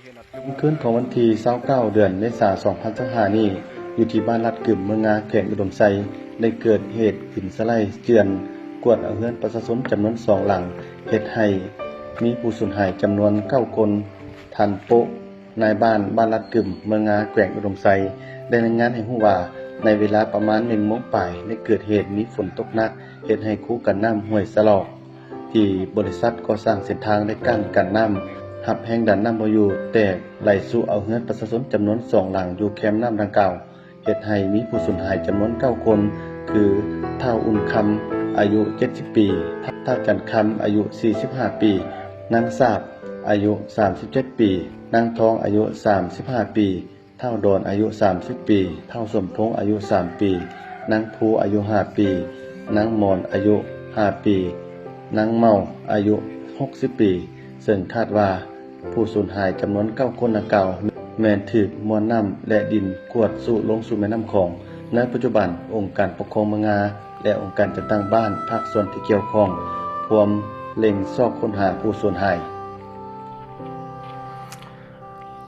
ຄ່ຳຄືນຂອງວັນທີຊາວເກົ້າ ເດືອນເມສາ ສອງພັນຊາວຫ້ານີ້, ຢູ່ທີ່ບ້ານລາດກຶມ ເມືອງງາ ແຂວງອຸດົມໄຊ, ໄດ້ເກີດເຫດດິນສະໄຫຼເຈື່ອນ ກວາດເອົາເຮືອນປະຊາຊົນຈຳນວນສອງຫຼັງ, ເຮັດໃຫ້ມີຜູ້ສູນຫາຍຈຳນວນເກົ້າຄົນ. ທ່ານ ໂປະ ນາຍບ້ານ ບ້ານລາດກຶມ ເມືອງງາ ແຂວງອຸດົມໄຊ ໄດ້ລາຍງານໃຫ້ຮູ້ວ່າ, ໃນເວລາປະມານໜຶ່ງໂມງປາຍ ໄດ້ເກີດເຫດມີຝົນຕົກໜັກ, ເຮັດໃຫ້ຄູກັນນ້ຳຫ້ວຍສະຫຼອກ ທີ່ບໍລິສັດກໍ່ສ້າງເສັ້ນທາງ ແລະ ກ້ານກັນນ້ຳ ຮັບແຮງດັນນ້ຳບໍ່ຢູ່, ແຕກໄຫຼຊຸເອົາເຮືອນປະຊາຊົນຈຳນວນສອງຫຼັງຢູ່ແຄມນ້ຳດັ່ງກ່າວ, ເຮັດໃຫ້ມີຜູ້ສູນຫາຍຈຳນວນເກົ້າຄົນ ຄື ທ້າວອຸ່ນຄຳ ອາຍຸເຈັດສິບປີ, ທ້າວຈັນຄຳ ອາຍຸສີ່ສິບຫ້າປີ, ນາງສາບ ອາຍຸສາມສິບເຈັດປີ, ນາງທອງ ອາຍຸສາມສິບຫ້າປີ, ທ້າວດອນ ອາຍຸສາມສິບປີ, ທ້າວສົມພົງ ອາຍຸສາມປີ, ນາງພູ ອາຍຸຫ້າປີ, ນາງມອນ ອາຍຸຫ້າປີ, ນາງເມົາ ອາຍຸຫົກສິບປີ, ເຊິ່ງຄາດວ່າຜູ້ສູນຫາຍຈຳນວນເກົ້າຄົນດັ່ງກ່າວ ແມ່ນຖືກມວນນ້ຳ ແລະ ດິນກວາດຊຸລົງສູ່ແມ່ນ້ຳຂອງ. ໃນປັດຈຸບັນ, ອົງການປົກຄອງເມືອງງາ ແລະ ອົງການຈັດຕັ້ງບ້ານ, ພາກສ່ວນທີ່ກ່ຽວຂ້ອງ ພວມເລັ່ງຊອກຄົ້ນຫາຜູ້ສູນຫາຍ.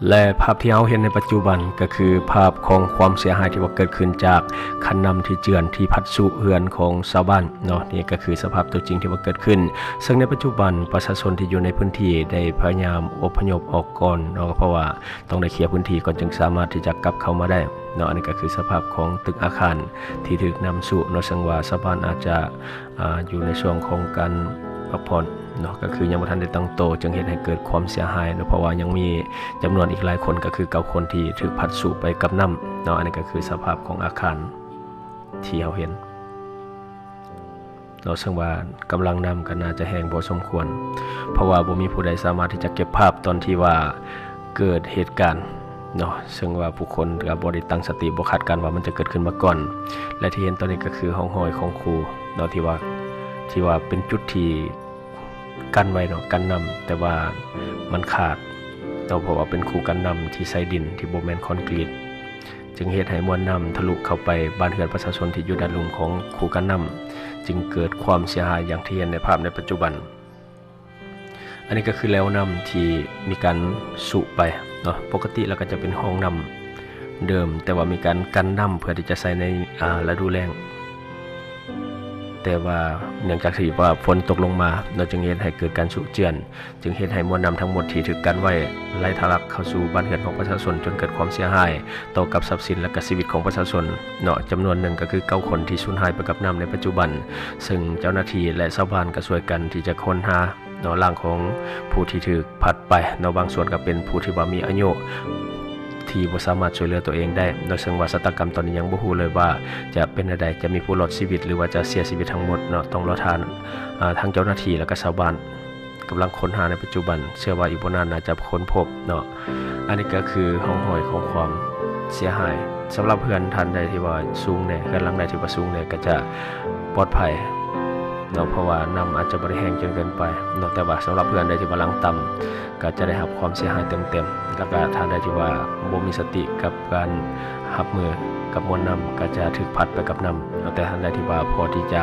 ແລະ ພາບທີ່ເຮົາເຫັນໃນປັດຈຸບັນກໍຄືພາບຂອງຄວາມເສຍຫາຍທີ່ວ່າເກີດຂຶ້ນຈາກຄັນນ້ຳທີ່ເຈື່ອນທີ່ພັດຊຸເຮືອນຂອງຊາວບ້ານເນາະ, ນີ້ກໍຄືສະພາບຕົວຈິງທີ່ວ່າເກີດຂຶ້ນ. ເຊິ່ງໃນປັດຈຸບັນປະຊາຊົນທີ່ຢູ່ໃນພື້ນທີ່ໄດ້ພະຍາຍາມອົບພະຍົບອອກກ່ອນເນາະ, ເພາະວ່າຕ້ອງໄດ້ເຄຍພື້ນທີ່ກ່ອນຈຶ່ງສາມາດທີ່ຈະກັບເຂົ້າມາໄດ້ເນາະ. ອັນນີ້ກໍຄືສະພາບຂອງຕຶກອາຄານທີ່ຖືກນ້ຳຊຸເນາະ, ເຊິ່ງວ່າຊາວບ້ານອາດຈະ ອາ ຢູ່ໃນຊ່ວງຂອງການພັກຜ່ອນເນາະ, ກໍຄືຍັງບໍ່ທັນໄດ້ຕັ້ງໂຕ ຈຶ່ງເຮັດໃຫ້ເກີດຄວາມເສຍຫາຍເນາະ, ເພາະວ່າຍັງມີຈຳນວນອີກຫຼາຍຄົນ ກໍຄືເກົ້າຄົນທີ່ຖືກພັດຊຸໄປກັບນ້ຳເນາະ. ອັນນີ້ກໍຄືສະພາບຂອງອາຄານທີ່ເຮົາເຫັນເນາະ, ເຊິ່ງວ່າກຳລັງນ້ຳກໍໜ້າຈະແຮງພໍສົມຄວນ ເພາະວ່າບໍ່ມີຜູ້ໃດສາມາດທີ່ຈະເກັບພາບຕອນທີ່ວ່າເກີດເຫດການ ເນາະ, ເຊິ່ງວ່າຜູ້ຄົນກໍບໍ່ໄດ້ຕັ້ງສະຕິ ບໍ່ຄາດການວ່າມັນຈະເກີດຂຶ້ນມາກ່ອນ ແລະ ທີ່ເຫັນຕອນນີ້ກໍຄືຮ່ອງຮອຍຂອງຄູເນາະ ທີ່ວ່າ ທີ່ວ່າເປັນຈຸດທີ່ກັ້ນໄວ້ເນາະ, ກັ້ນນ້ຳ, ແຕ່ວ່າມັນຂາດເນາະ, ເພາະວ່າເປັນຄູກັ້ນນ້ຳທີ່ໃຊ້ດິນ ທີ່ບໍ່ແມ່ນຄອນກຣີດ, ຈຶ່ງເຮັດໃຫ້ມວນນ້ຳທະລຸເຂົ້າໄປບ້ານເຮືອນປະຊາຊົນທີ່ຢູ່ດ້ານລຸ່ມຂອງຄູກັ້ນນ້ຳ, ຈຶ່ງເກີດຄວາມເສຍຫາຍຢ່າງທີ່ເຫັນໃນພາບໃນປັດຈຸບັນ. ອັນນີ້ກໍຄືແລວນ້ຳທີ່ມີການຊຸໄປເນາະ, ປົກກະຕິແລ້ວກໍຈະເປັນຮ່ອງນ້ຳເດີມ, ແຕ່ວ່າມີການກັ້ນນ້ຳເພື່ອທີ່ຈະໃຊ້ໃນ ອາ ລະດູແລ້ງ, ແຕ່ວ່າເນື່ອງຈາກທີ່ວ່າຝົນຕົກລົງມາເນາະ, ຈຶ່ງເຮັດໃຫ້ເກີດການຊຸເຈື່ອນ, ຈຶ່ງເຮັດໃຫ້ມວນນ້ຳທັງໝົດທີ່ຖືກກັ້ນໄວ້ໄຫຼທະລັກເຂົ້າສູ່ບ້ານເຮືອນຂອງປະຊາຊົນ ຈົນເກີດຄວາມເສຍຫາຍຕໍ່ກັບຊັບສິນ ແລະ ກໍຊີວິດຂອງປະຊາຊົນເນາະ, ຈຳນວນໜຶ່ງກໍຄືເກົ້າຄົນທີ່ສູນຫາຍໄປກັບນ້ຳໃນປັດຈຸບັນ, ເຊິ່ງເຈົ້າໜ້າທີ່ ແລະ ຊາວບ້ານກໍຊ່ວຍກັນທີ່ຈະຄົ້ນຫາ ເນາະ ຮ່າງຂອງຜູ້ທີ່ຖືກພັດໄປເນາະ, ບາງສ່ວນກໍເປັນຜູ້ທີ່ວ່າມີອາຍຸທີ່ບໍ່ສາມາດຊ່ວຍເຫຼືອຕົວເອງໄດ້ເນາະ, ເຊິ່ງວ່າຊະຕາກຳຕອນນີ້ຍັງບໍ່ຮູ້ເລີຍວ່າຈະເປັນແນວໃດ, ຈະມີຜູ້ລອດຊີວິດ ຫຼືວ່າຈະເສຍຊີວິດທັງໝົດເນາະ, ຕ້ອງລໍຖ້າ ອາ ທາງເຈົ້າໜ້າທີ່ ແລະ ກໍຊາວບ້ານກຳລັງຄົ້ນຫາໃນປັດຈຸບັນ, ເຊື່ອວ່າອີກບໍ່ນານໜ້າຈະຄົ້ນພົບເນາະ. ອັນນີ້ກໍຄືຮ່ອງຮອຍຂອງຄວາມເສຍຫາຍ. ສຳລັບເຮືອນທ່ານໃດທີ່ວ່າສູງແດ່, ເຮືອນຫຼັງໃດທີ່ວ່າສູງແດ່ ກໍຈະປອດໄພເນາະ, ເພາະວ່ານ້ຳອາດຈະບໍ່ໄດ້ແຮງຈົນເກີນໄປເນາະ, ແຕ່ວ່າສຳລັບເຮືອນໃດທີ່ວ່າຫຼັງຕ່ຳ ກໍຈະໄດ້ຮັບຄວາມເສຍຫາຍເຕັມໆ, ແລ້ວກໍທ່ານໃດທີ່ວ່າບໍ່ມີສະຕິກັບການຮັບມືກັບມວນນ້ຳ ກໍຈະຖືກພັດໄປກັບນ້ຳເນາະ, ແຕ່ທ່ານໃດທີ່ວ່າພໍທີ່ຈະ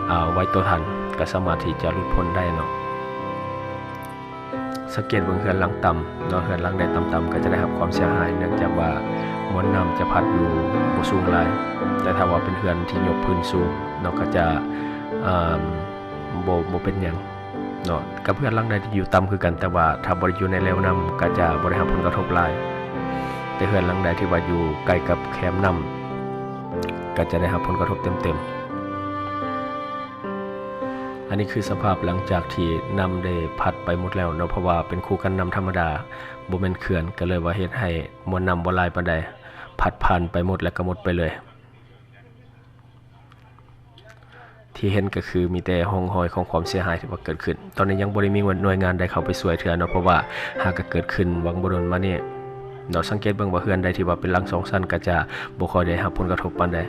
ອາ ໄຫວຕົວທັນ ກໍສາມາດທີ່ຈະຫຼຸດພົ້ນໄດ້ເນາະ. ສັງເກດເບິ່ງເຮືອນຫຼັງຕ່ຳເນາະ, ເຮືອນຫຼັງໃດຕ່ຳໆ ກໍຈະໄດ້ຮັບຄວາມເສຍຫາຍ ເນື່ອງຈາກວ່າມວນນ້ຳຈະພັດຢູ່ບໍ່ສູງຫຼາຍ, ແຕ່ຖ້າວ່າເປັນເຮືອນທີ່ຍົກພື້ນສູງເນາະ ກໍຈະ ອາ ບໍ່ ບໍ່ເປັນຫຍັງເນາະ. ກັບເຮືອນຫຼັງໃດທີ່ຢູ່ຕ່ຳຄືກັນ, ແຕ່ວ່າຖ້າບໍ່ໄດ້ຢູ່ໃນແລວນ້ຳ ກໍຈະບໍ່ໄດ້ຮັບຜົນກະທົບຫຼາຍ, ແຕ່ເຮືອນຫຼັງໃດທີ່ວ່າຢູ່ໃກ້ກັບແຄມນ້ຳ ກໍຈະໄດ້ຮັບຜົນກະທົບເຕັມໆ. ອັນນີ້ຄືສະພາບຫຼັງຈາກທີ່ນ້ຳໄດ້ພັດໄປໝົດແລ້ວເນາະ, ເພາະວ່າເປັນຄູກັນນ້ຳທຳມະດາ ບໍ່ແມ່ນເຂື່ອນ, ກໍເລີຍວ່າເຮັດໃຫ້ມວນນ້ຳບໍ່ຫຼາຍປານໃດ, ພັດຜ່ານໄປໝົດ ແລ້ວກໍໝົດໄປເລີຍ. ທີ່ເຫັນກໍຄືມີແຕ່ຮ່ອງຮອຍຂອງຄວາມເສຍຫາຍທີ່ວ່າເກີດຂຶ້ນ. ຕອນນີ້ຍັງບໍ່ໄດ້ມີໜ່ວຍງານໃດເຂົ້າໄປຊ່ວຍເທື່ອເນາະ, ເພາະວ່າຫາກະເກີດຂຶ້ນຫວ່າງບໍ່ດົນມານີ້ເນາະ. ສັງເກດເບິ່ງວ່າເຮືອນໃດທີ່ວ່າເປັນຫຼັງສອງຊັ້ນ ກໍຈະບໍ່ຄ່ອຍໄດ້ຮັບຜົນກະທົບປານໃດ.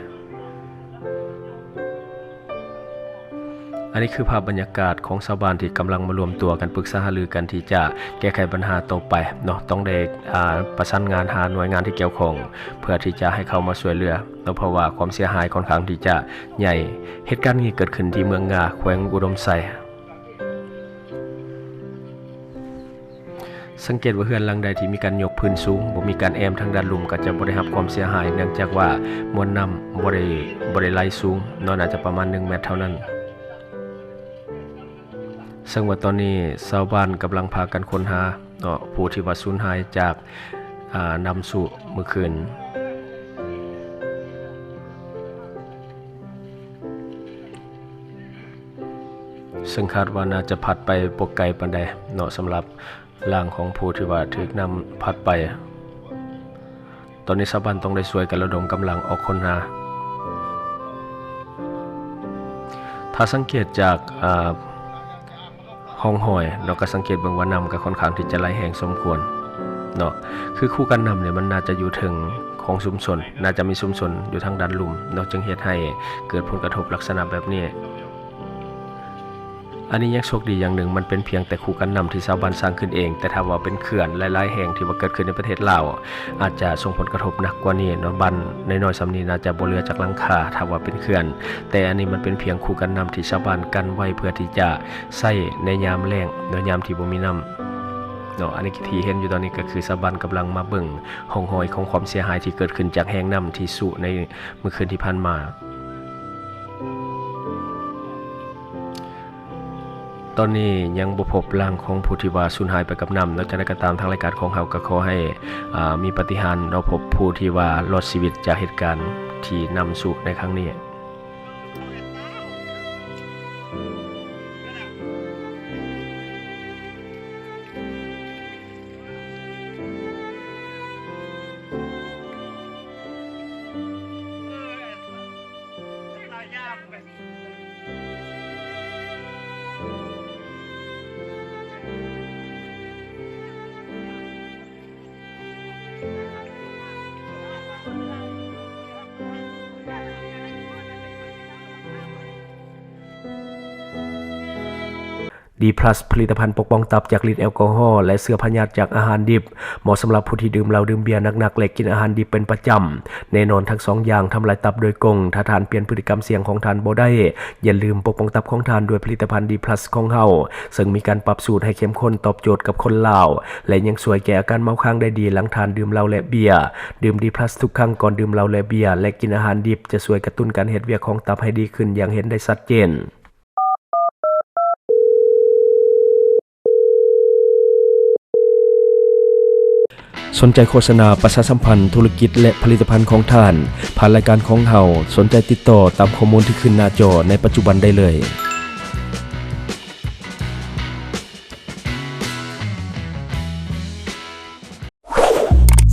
ອັນນີ້ຄືພາບບັນຍາກາດຂອງຊາວບ້ານທີ່ກຳລັງມາລວມຕົວກັນປຶກສາຫາລືກັນທີ່ຈະແກ້ໄຂບັນຫາຕໍ່ໄປເນາະ, ຕ້ອງໄດ້ ອາ ປະສານງານຫາໜ່ວຍງານທີ່ກ່ຽວຂ້ອງ ເພື່ອທີ່ຈະໃຫ້ເຂົ້າມາຊ່ວຍເຫຼືອເນາະ, ເພາະວ່າຄວາມເສຍຫາຍຂ້ອນຂ້າງທີ່ຈະໃຫຍ່. ເຫດການນີ້ເກີດຂຶ້ນທີ່ເມືອງງາ ແຂວງອຸດົມໄຊ. ສັງເກດວ່າເຮືອນຫຼັງໃດທີ່ມີການຍົກພື້ນສູງ, ບໍ່ມີການແອ້ມທາງດ້ານລຸ່ມ ກໍຈະບໍ່ໄດ້ຮັບຄວາມເສຍຫາຍ, ເນື່ອງຈາກວ່າມວນນ້ຳບໍ່ໄດ້, ບໍ່ໄດ້ໄຫຼສູງເນາະ, ໜ້າຈະປະມານໜຶ່ງແມັດເທົ່ານັ້ນ. ເຊິ່ງວ່າຕອນນີ້ຊາວບ້ານກຳລັງພາກັນຄົ້ນຫາເນາະ ຜູ້ທີ່ວ່າສູນຫາຍຈາກ ອາ ນ້ຳຊຸມື້ຄືນ. ເຊິ່ງຄາດວ່າໜ້າຈະພັດໄປບໍ່ໄກປານໃດເນາະ, ສຳລັບຮ່າງຂອງຜູ້ທີ່ວ່າຖືກນ້ຳພັດໄປ. ຕອນນີ້ຊາວບ້ານຕ້ອງໄດ້ຊ່ວຍກັນລະດົມກຳລັງອອກຄົ້ນຫາ. ຖ້າສັງເກດຈາກ ອາ ຮ່ອງຮອຍເນາະ, ກໍສັງເກດເບິ່ງວ່ານ້ຳກໍຄ່ອນຂ້າງທີ່ຈະໄຫຼແຮງສົມຄວນເນາະ. ຄືຄູກັນນ້ຳນີ້ມັນໜ້າຈະຢູ່ເທິງຂອງຊຸມຊົນ, ໜ້າຈະມີຊຸມຊົນຢູ່ທາງດ້ານລຸ່ມເນາະ, ຈຶ່ງເຮັດໃຫ້ເກີດຜົນກະທົບລັກສະນະແບບນີ້. ອັນນີ້ຍັງໂຊກດີຢ່າງໜຶ່ງ, ມັນເປັນພຽງແຕ່ຄູກັນນ້ຳທີ່ຊາວບ້ານສ້າງຂຶ້ນເອງ, ແຕ່ຖ້າວ່າເປັນເຂື່ອນຫຼາຍໆແຫ່ງທີ່ວ່າເກີດຂຶ້ນໃນປະເທດລາວ ອາດຈະສົ່ງຜົນກະທົບໜັກກວ່ານີ້ເນາະ, ບ້ານນ້ອຍໆສ່ຳນີ້ໜ້າຈະບໍ່ເຫຼືອຈັກຫຼັງຄາ ຖ້າວ່າເປັນເຂື່ອນ. ແຕ່ອັນນີ້ມັນເປັນພຽງຄູກັນນ້ຳທີ່ຊາວບ້ານກັ້ນໄວ້ເພື່ອທີ່ຈະໃຊ້ໃນຍາມແລ້ງເນາະ, ຍາມທີ່ບໍ່ມີນ້ຳເນາະ. ອັນນີ້ທີ່ເຫັນຢູ່ຕອນນີ້ກໍຄືຊາວບ້ານກຳລັງມາເບິ່ງຮ່ອງຮອຍຂອງຄວາມເສຍຫາຍທີ່ເກີດຂຶ້ນຈາກແຮງນ້ຳທີ່ຊຸໃນມື້ຄືນທີ່ຜ່ານມາ. ຕອນນີ້ຍັງບໍ່ພົບຮ່າງຂອງຜູ້ທີ່ວ່າສູນຫາຍໄປກັບນ້ຳເນາະ. ຈັ່ງໃດກໍຕາມ, ທາງລາຍການຂອງເຮົາກໍຂໍໃຫ້ ອາ ມີປາຕິຫານເນາະ, ພົບຜູ້ທີ່ວ່າລອດຊີວິດຈາກເຫດການທີ່ນ້ຳຊຸໃນຄັ້ງນີ້. ດີພລັສ ຜະລິດຕະພັນປົກປ້ອງຕັບຈາກລິດແອລກໍຮໍ ແລະ ເຊື້ອພະຍາດຈາກອາຫານດິບ, ເໝາະສຳລັບຜູ້ທີ່ດື່ມເຫຼົ້າດື່ມເບຍໜັກໆ ແລະ ກິນອາຫານດິບເປັນປະຈຳ. ແນ່ນອນ, ທັງສອງຢ່າງທຳລາຍຕັບໂດຍກົງ. ຖ້າທ່ານປ່ຽນພຶດຕິກຳສ່ຽງຂອງທ່ານບໍ່ໄດ້, ຢ່າລືມປົກປ້ອງຕັບຂອງທ່ານດ້ວຍຜະລິດຕະພັນດີພລັສຂອງເຮົາ, ເຊິ່ງມີການປັບສູດໃຫ້ເຂັ້ມຂຸ້ນຕອບໂຈດກັບຄົນລາວ ແລະ ຍັງຊ່ວຍແກ້ອາການເມົາຄ້າງໄດ້ດີຫຼັງທ່ານດື່ມເຫຼົ້າ ແລະ ເບຍ. ດື່ມດີພລັສທຸກຄັ້ງກ່ອນດື່ມເຫຼົ້າ ແລະ ເບຍ ແລະ ກິນອາຫານດິບ ຈະຊ່ວຍກະຕຸ້ນການເຮັດວຽກຂອງຕັບໃຫ້ດີຂຶ້ນຢ່າງເຫັນໄດ້ຊັດເຈນ. ສົນໃຈໂຄສະນາປະຊາສຳພັນທຸລະກິດ ແລະ ຜະລິດຕະພັນຂອງທ່ານ ຜ່ານລາຍການຂອງເຮົາ, ສົນໃຈຕິດຕໍ່ຕາມຂໍ້ມູນທີ່ຂຶ້ນໜ້າຈໍໃນປັດຈຸບັນໄດ້ເລີຍ.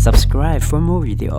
Subscribe for more video.